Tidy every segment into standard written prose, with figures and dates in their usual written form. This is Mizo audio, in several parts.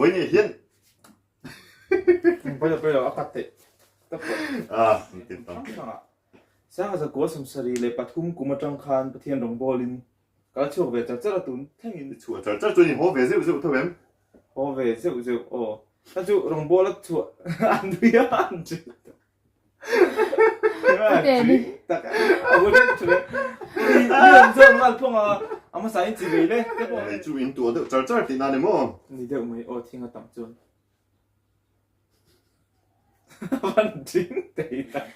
Vawiin hian Pawi lo pawi lo a cut theih tak pawh. Ah, tin tam. Sanga zakua 73 kum atang khan Pathian rawngbawlin ka la chhuak ve char char a tun thlengin. I chhuah char char chuan i haw ve zeuh zeuh tho em? Haw ve zeuh zeuh aw. Kha chu rawngbawl a chhuah an nui a an ṭi tak a bul vek ṭhin e. Mi rawn zawk nghal phawng a, a hmasa in chi vei le te pawh. Hei chu in tuah deuh char char tihna a ni maw? Ni deuh mai aw thing a tam chuan. Van ding thei tak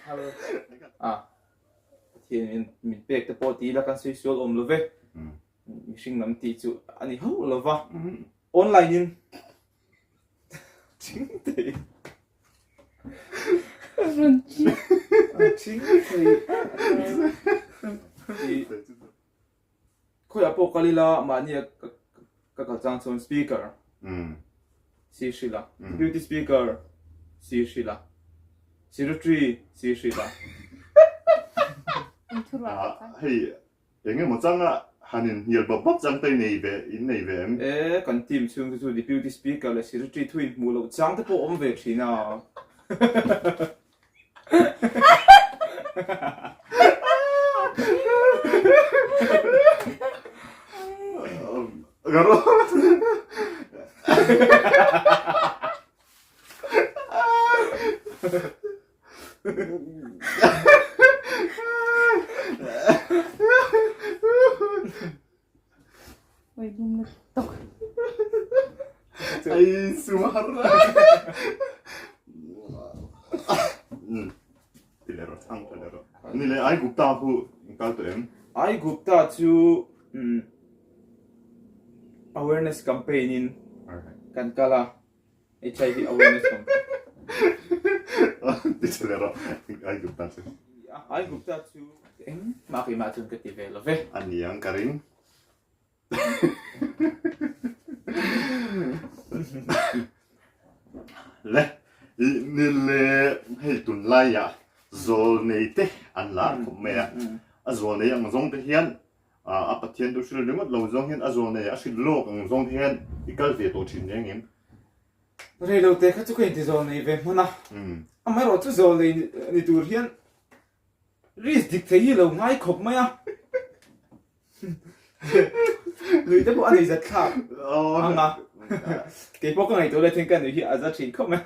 a. Pathian in min pek te pawh ti ila kan sawi sual awm lo ve. Mihring lam tih chu a ni hauh lo va. Online in ding thei. Ding thei. Khawiah pawh kal ila mahnia ka kal chang chuan speaker si hrilh a, deputy speaker si hrilh a, secretary si hrilh a. Hei eng emaw changa han in hnial bawp bawp chang te i nei ve in nei ve em? E, kan team chhung te chu deputy speaker leh secretary thu in hmuh loh chang te pawh awm ve thin a. Ai sumar. Ti leh rawh, chhang ta leh rawh. Ni le, Ai Gupta khu kal tawh em? Ai Gupta chu awareness campaign in kan kal a, HIV awareness campaign. Ti leh rawh, Ai Gupta chu. Ai Gupta chu engmah keimah chuan ka ti ve lo ve. A niang ka ring. Le, i ni le hei tunlaiah zawlnei te an lar khawp mai a, a zawlnei ang zawng te hian a Pathian chu hrilh ringawt lo zawng hian a zawlnei a hrilh lawk ang zawng te hian i kal ve tawh thin reng em? Rei lo te kha chu ka inti zawlnei ve hman a, amaherawh chu zawlnei ni tur hian risk dik thei hi lo ngai khawp mai a. Nui te pawh a nei zat thlak ang a, keipawh ka ngaihtuah leh thin ka nui hi a za thin khawp mai.